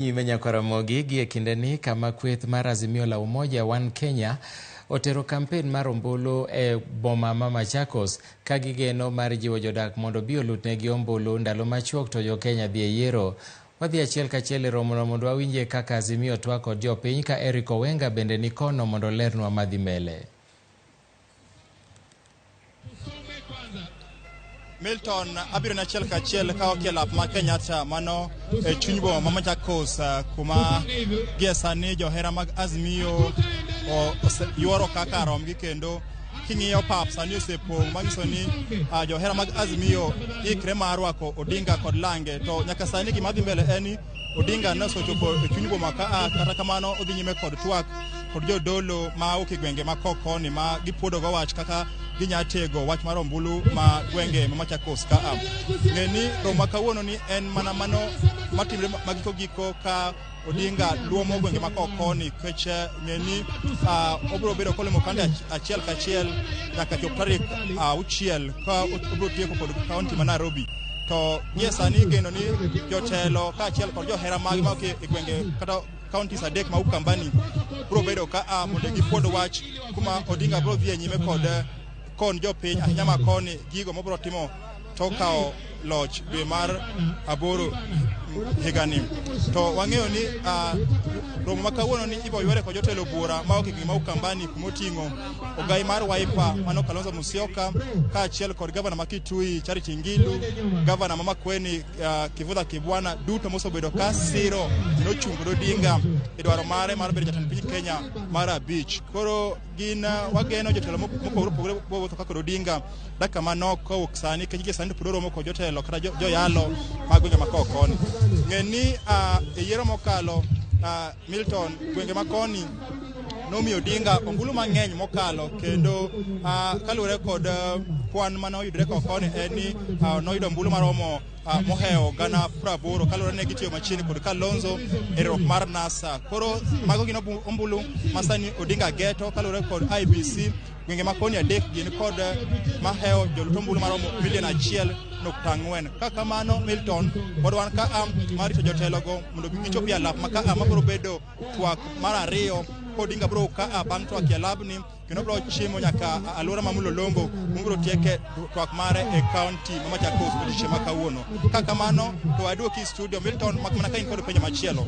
Nyime Nyakaramogi gie kindeni kama kweth mar Azimio la Umoja One Kenya otero kampen mar ombulu e boma ma Machakos ka gigeno mar jiwo jodak mondo obi olutnegi ombulu ndalo machuok to jo-Kenya dhi e yiero. Wadhi achiel kachiel e romono mondo wawinjie kaka Azimio twak kod jopiny ka Eric Owenga bende ni kono mondo olernwa madhi mbele. Milton abiro na achiel kachiel ka ok e lap ma Kenyatta mano e chuny boma ma Machakos kuma gie sani johera mag Azimio yuoro kaka romgi kendo king'iyo pap sani osepong' manyiso ni johera mag Azimio ikre mar rwako Odinga kod Lange to nyaka sani gima dhi mbele en ni Odinga ne osechopo e chuny boma ka a kata kamano odhi nyime kod twak kod jodolo ma wuok e gwenge ma koni ma gipuodo go wach kaka ginya tego wach mar ombulu ma gwenge ma Machakos ka a. Ng'e ni romo ma kawuono ni en mana mano matimre ma giko giko ka Odinga luomo gwenge ma koni nikech ng'e ni obiro bedo kolimo kande achiel kachiel nyaka chop tarik auchiel ka obiro tieko kod kaunti ma Nairobi. To gie sani igeno ni jotelo kaachiel kod johera mage ma e gwenge kata counties adek ma Ukambani biro bedo ka a mondo gipuond wach kuma Odinga biro dhi e nyime kod kon jopiny ahinya ma koni gigo mobiro timo to kawo loch dwe mar aboro higani. To wang'eyo ni romo ma kawuono ni ibo ywere kod jotelo buora ma ok e gwenge ma Ukambani kumoting'o ogai mar Wiper mano Kalonzo Musyoka kaachiel kod gavana ma Kitui Charity Ngilu, gavana ma Makueni Kivutha Kibwana duto mosebedo ka siro kendo ochung' kod Odinga e dwaro mare mar bedo jatend piny Kenya mar abich. Koro gin wageno jotelo mopogore opogore mowuotho ka kod Odinga dakika manok kowuok sani nikech gie sani to pod oromo kod jotelo kata joyalo mag gwenge ma koni. Ng'e ni e yiero mokalo Milton gwenge ma koni nomiyo Odinga ombulu mang'eny mokalo kendo kaluwore kod kwan mane oyudre koni en ni noyudo ombulu maromo mohewo 80,000 kaluwore ni gitiyo machiegni kod Kalonzo e riwruok mar NASA. Koro mago gin ombulu ma sani Odinga geto kaluwore kod IEBC gwenge ma koni adek gin kod mahewo jolut ombulu maromo milion 1.4. Ka kamano Milton pod wan ka a mar rito jotelogo mondo gichop e alap ma ka a mabiro bedo twak mar ariyo Odinga biro ka a bang' twak e alabni kendo biro chimo nyaka alwora ma Mlolongo mobiro tieke twak mare e kaunti ma Machakos odiechieng' ma kawuono. Ka kamano to aduoki studio Milton mak mana ka in kod penjo machielo.